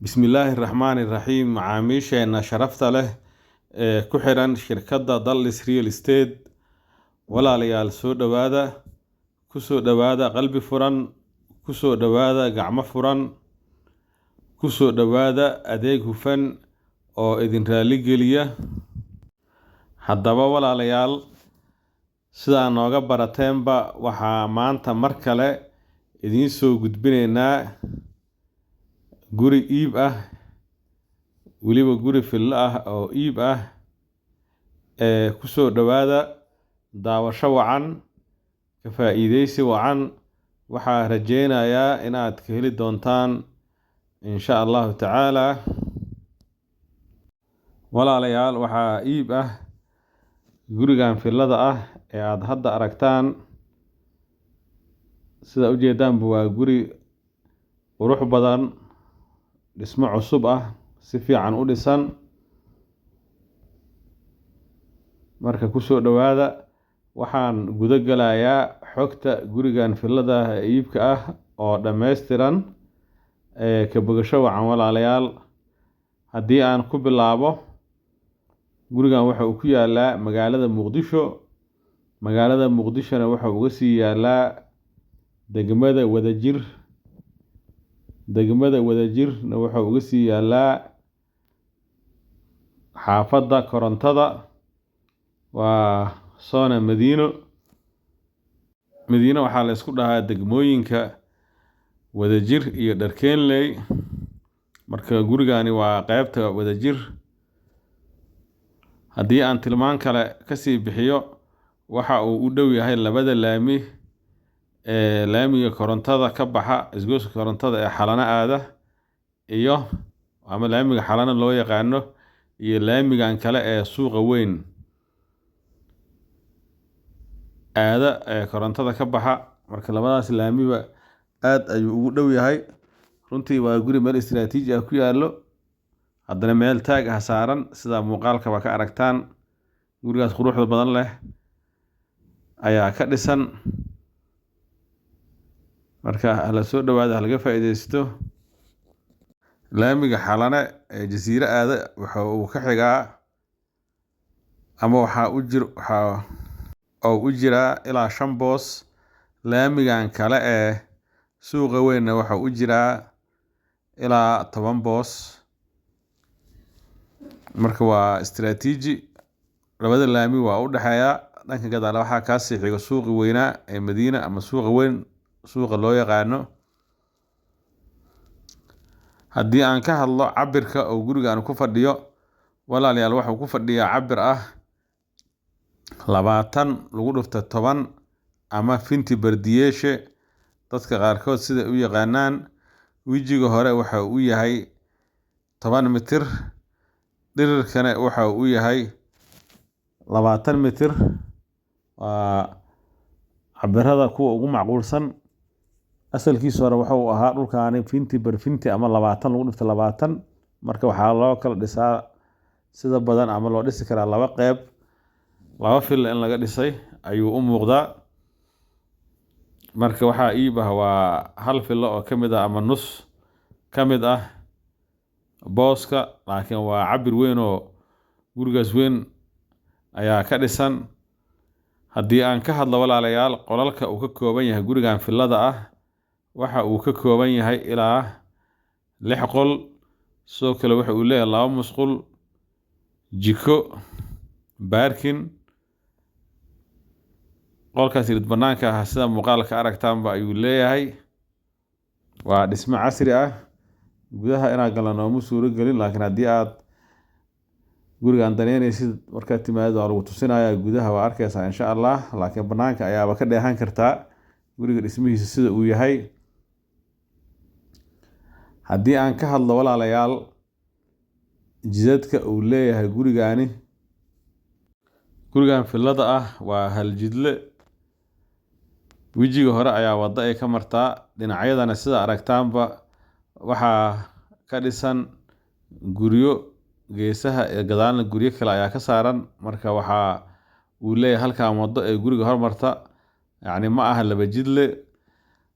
Bismillaahi Raxmaani Raxiim. Macaamiisheena sharafta leh ee ku xiran shirkadda Dallis Real Estate, walaalayaal, soo dhowaada, ku soo dhowaada qalbi furan, ku soo dhowaada gacmo furan, ku soo dhowaada adeeg hufan oo idin raali geliya. Haddaba walaalayaal, sidaa nooga barateenba, waxaa maanta mar kale idiin soo gudbinaynaa guri iib ah, weliba guri fillo ah oo iib ah. Ee ku soo dhowaada, daawasho wacan, ka faa'iideysi wacan. Waxaa rajeynayaa inaad ka heli doontaan, insha Allahu tacaala. Walaalayaal, waxaa iib ah gurigan fillada ah ee aada hadda aragtaan. Sida ujeedaanba, waa guri qurux badan, dhismo cusub ah, si fiican u dhisan. Marka kusoo dhowaada, waxaan guda galayaa xogta gurigan fillada ah ee iibka ah oo dhammaystiran. Ee ka bogasho wacan, walaalayaal. Haddii aan ku bilaabo, gurigan waxa uu ku yaalaa magaalada Muqdisho. Magaalada Muqdishona waxa uga sii yaalaa degmada Wadajir. Degmada Wadajirna waxa uga sii yaalaa xaafadda Korontada, waa Soona Madiino. Madiino waxaa la isku dhahaa degmooyinka Wadajir iyo Dharkeenley. Marka gurigani waa qeybta Wadajir. Haddii aan tilmaan kale kasii bixiyo, waxa uu u dhow yahay labada laami ee laamiga Korontada ka baxa, isgoyska Korontada ee Xalano aada, iyo ama laamiga Xalano loo yaqaano, iyo laamigan kale ee suuqa weyn aada ee Korontada ka baxa. Marka labadaas laamiba aad ayuu ugu dhow yahay. Runtii waa guri meel istiraatiiji ah ku yaallo, haddana meel taag ah saaran, sida muuqaalkaba ka aragtaan. Gurigaas quruxda badan leh ayaa ka dhisan. Marka hala soo dhowaada, halaga faa'iideysto. Laamiga Xalane ee Jasiire aada waxa uu ka xigaa ama waxaa u jir waxaa oo u jiraa ilaa 5 boos. Laamigan kale ee suuqa weynna waxa u jiraa ilaa 10 boos. Marka waa istiraatiiji, labada laami waa u dhexeeya. Dhanka gadaal waxaa kaasii xigo suuqi weynaa ee Madiina ama suuqa weyn, suuqa loo yaqaano. Haddii aan ka hadlo cabirka oo gurigan ku fadhiyo, walaalayaal, waxuu ku fadhiyaa cabir ah 20 lagu dhufto 10, ama finti bardiyeeshe dadka qaarkood sida u yaqaanaan. Wejiga hore waxa uu yahay 10 mitir, dhirirkana waxa uu yahay 20 mitir. Waa cabirada kuwa ugu macquulsan. Asalkiisa hore waxa uu ahaa dhulkaani finti bar finti ama 20 lagu dhufto 20. Marka waxaa loo kala dhisaa sida badan ama loo dhisi karaa laba qeyb. Laba fil in laga dhisay ayuu u muuqdaa. Marka waxaa iib ah waa hal filo oo ka mid ah ama nus ka mid ah booska, laakiin waa cabir weyn oo gurigaas weyn ayaa ka dhisan. Haddii aan ka hadlo, walaalayaal, qolalka uu ka kooban yahay gurigan fillada ah, waxa uu ka kooban yahay ilaa 6 qol. Sidoo kale waxa uu leeyahay laba musqul, jiko, baarkin. Qolkaas irid banaanka ah, sida muuqaalka aragtaanba, ayuu leeyahay. Waa dhismo casri ah. Gudaha inaad galno nooma suuro gelin, laakiin haddii aad gurigan daneynaysid, markaad timaadid waa lagu tusinayaa gudaha, waa arkaysaa, insha Allah. Laakiin banaanka ayaaba ka dheehan kartaa guriga dhismihiisa sida uu yahay. Haddii aan ka hadlo, walaalayaal, jidadka uu leeyahay gurigani, gurigan fillada ah waa hal jidle. Wejiga hore ayaa waddo ay ka martaa, dhinacyadana, sida aragtaanba, waxaa ka dhisan guryo. Geesaha ee gadaalna guryo kale ayaa ka saaran. Marka waxaa uu leeyahay halkan waddo ee guriga hormarta, yacni ma aha laba jidle.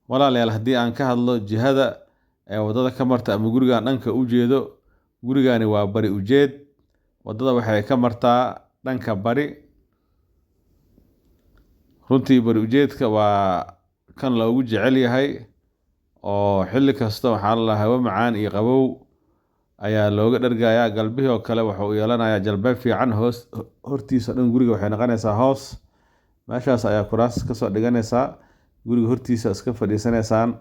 Walaalayaal, haddii aan ka hadlo jihada ee waddada ka marta ama gurigan dhanka u jeedo. Gurigani waa bari ujeed, waddada waxay ka martaa dhanka bari. Runtii bari ujeedka waa kan loogu jecel yahay, oo xilli kasta waxaa la hawo macaan iyo qabow ayaa looga dhargayaa. Galbihii oo kale wuxuu yeelanayaa jalbeeb fiican, hoos hortiisa dhan guriga waxay noqonaysaa hoos. Meeshaas ayaa kuraas kasoo dhiganaysaa, guriga hortiisa iska fadhiisanaysaan,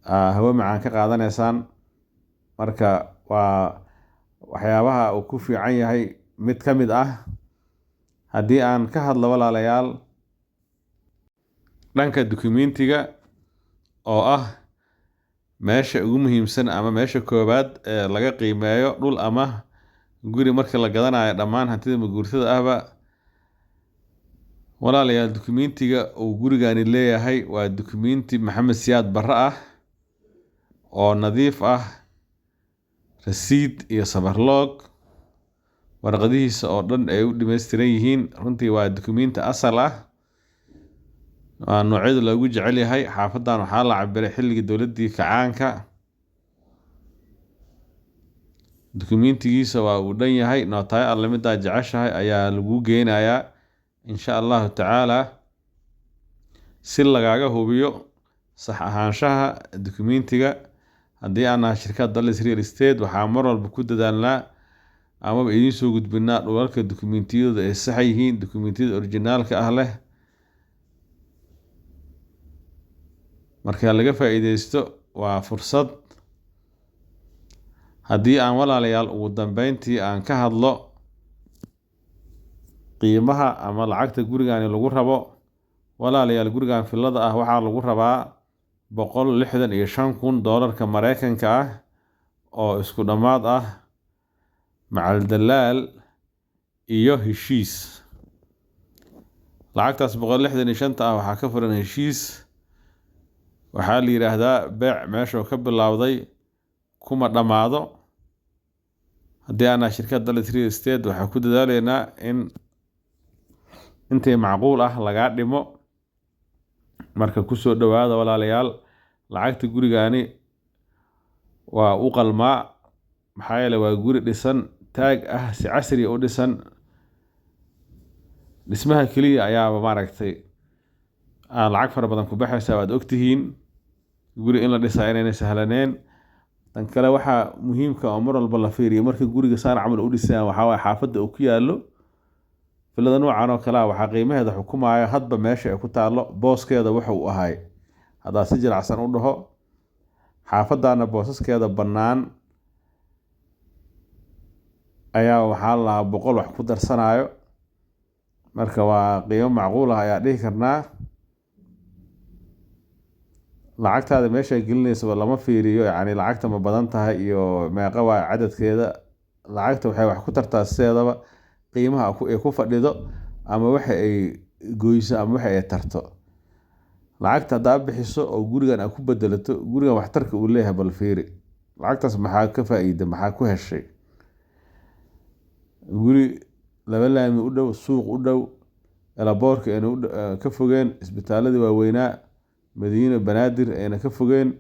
hawo macaan ka qaadanaysaan. Marka waa waxyaabaha uu ku fiican yahay mid ka mid ah. Haddii aan ka hadlo, walaalayaal, dhanka dukumentiga, oo ah meesha ugu muhiimsan ama meesha koowaad ee laga qiimeeyo dhul ama guri marka la gadanayo, dhammaan hantida maguurtada ahba, walaalayaal, dukumentiga uu gurigani leeyahay waa dukumenti Maxamed Siyaad Barre ah oo nadiif ah, rasiid iyo sabarloog, warqadihiisa oo dhan ay u dhameystiran yihiin. Runtii waa dukumenti asal ah, waa noocyada loogu jecel yahay. Xaafadan waxaa la cabiray xilligii dowladdii kacaanka. Dukumentigiisa waa uu dhan yahay, nootaayo alle midaa jeceshahay ayaa lagu geenayaa, insha Allahu tacaala, si lagaaga hubiyo sax ahaanshaha dukumentiga. Haddii aan nahay shirkadda Dallis Real Estate, waxaa mar walba ku dadaalnaa amaba idiin soo gudbinaa dhulalka dukumentiyadooda ay sax yihiin, dukumentiyada orijinaalka ah leh. Marka laga faa'iideysto, waa fursad. Haddii aan, walaalayaal, ugu dambeyntii aan ka hadlo qiimaha ama lacagta gurigani lagu rabo, walaalayaal, gurigan villada ah waxaa lagu rabaa 165,000 doolarka Mareykanka ah oo isku dhammaad ah, macal dalaal iyo heshiis. Lacagtaas 165-ta ah waxaa ka furan heshiis. Waxaa la yidhaahdaa beec meeshuu ka bilowday kuma dhammaado. Haddii aan nahay shirkadda Dallis Real Estate, waxaan ku dadaaleynaa in intii macquul ah lagaa dhimo. Marka kusoo dhawaada, walaalayaal, lacagta gurigani waa u qalmaa, maxaa yeelay waa guri dhisan, taag ah, si casri u dhisan. Dhismaha keliya ayaaba maaragtay aan lacag fara badan ku baxaysa. Waad ogtihiin guri in la dhisaa inayna sahlaneen. Tan kale, waxaa muhiimka oo mar walba la fiiriyo marka guriga saan camal u dhisayaan waxaa waaye xaafadda uu ku yaallo. Villada noocan oo kale ah waxaa qiimaheeda xukumaya hadba meesha ay ku taallo, booskeeda waxa uu ahay. Haddaa si jilicsan u dhaho, xaafadana boosaskeeda bannaan ayaa waxaa la lahaa 100 wax ku darsanayo. Marka waa qiimo macquul ah ayaa dhihi karnaa. Lacagtaada meesha gelinaysa lama fiiriyo, yacni lacagta ma badan tahay iyo meeqa waa cadadkeeda. Lacagta waxay wax ku tartaa sideedaba qiimaha ay ku fadhido ama waxa ay goyso ama waxa ay tarto. Lacagta haddaa bixiso oo gurigan aad ku bedelato, gurigan waxtarka uu leeyahay bal fiiri. Lacagtaas maxaa ka faa'iida, maxaa ku heshay? Guri laba laami u dhow, suuq u dhow, elaboorka ayna ka fogeen, isbitaaladii waaweynaa Madiino, Banaadir ayna ka fogeen,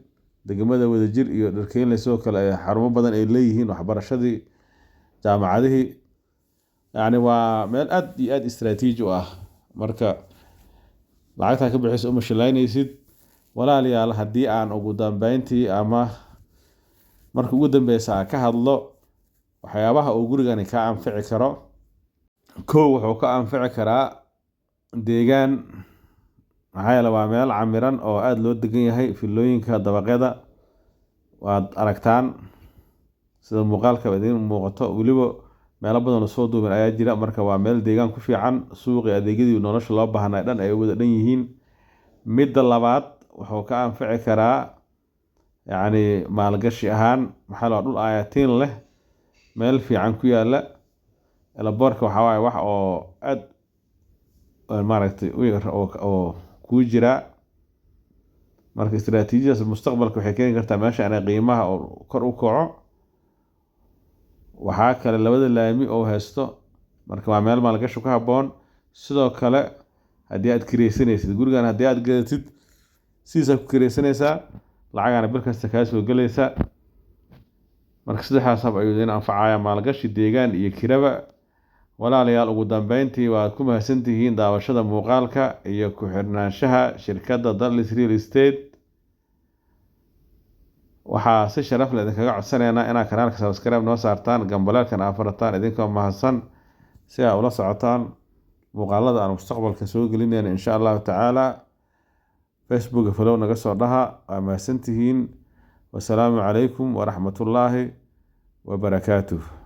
degmada Wadajir iyo Dharkeynle sidoo kale ay xarumo badan ay leeyihiin, waxbarashadii, jaamacadihii, yacni waa meel aad iyo aad istiraatiiji u ah. Marka lacagtaa ka bixisa uma shilaynaysid. Walaalayaal, haddii aan ugu dambeyntii ama marka ugu dambeysa aan ka hadlo waxyaabaha uu gurigani ka anfici karo, kow, wuxuu ka anfici karaa deegaan, maxaa yeele waa meel camiran oo aada loo degan yahay. Villooyinka dabaqyada waad aragtaan sida muuqaalka idiin muuqato, weliba meelo badan oo soo duuban ayaa jira. Marka waa meel deegaan ku fiican, suuqii, adeegyadii nolosha loo baahnay dhan ay wada dhan yihiin. Midda labaad, wuxuu ka anfici karaa yacni maalgashi ahaan, maxaa la dhul aayatiin leh, meel fiican ku yaala. Elaboorka waxaa waaye wax oo aad maaragtay u yar oo kuu jira. Marka istiraatiijiyadaas mustaqbalka waxay keeni kartaa meesha inay qiimaha oo kor u kaco. Waxaa kale labada laami oo haysto, marka waa meel maalgashi ku habboon. Sidoo kale haddii aad kireysanaysid gurigan, haddii aad gadatid, sidiisaa ku kireysanaysaa. Lacagana bil kasta kaa soo gelaysa. Marka saddexdaas hab ayuu idin anfacaya, maalgashi, deegaan iyo kiraba. Walaalayaal, ugu dambeyntii waad ku mahadsantihiin daawashada muuqaalka iyo ku xirnaanshaha shirkadda Dallis Real Estate. Waxaa si sharaf leh idinkaga codsanaynaa inaad kanaalka subscribe noo saartaan, gambaleelkan aad furataan, idinkoo mahadsan, si aad ula socotaan muuqaalada aan mustaqbalka soo gelinayno, insha Allahu tacaala. Facebook follow naga soo dhaha. Waa mahadsantihiin. Wasalaamu calaykum waraxmatullaahi wabarakaatuh.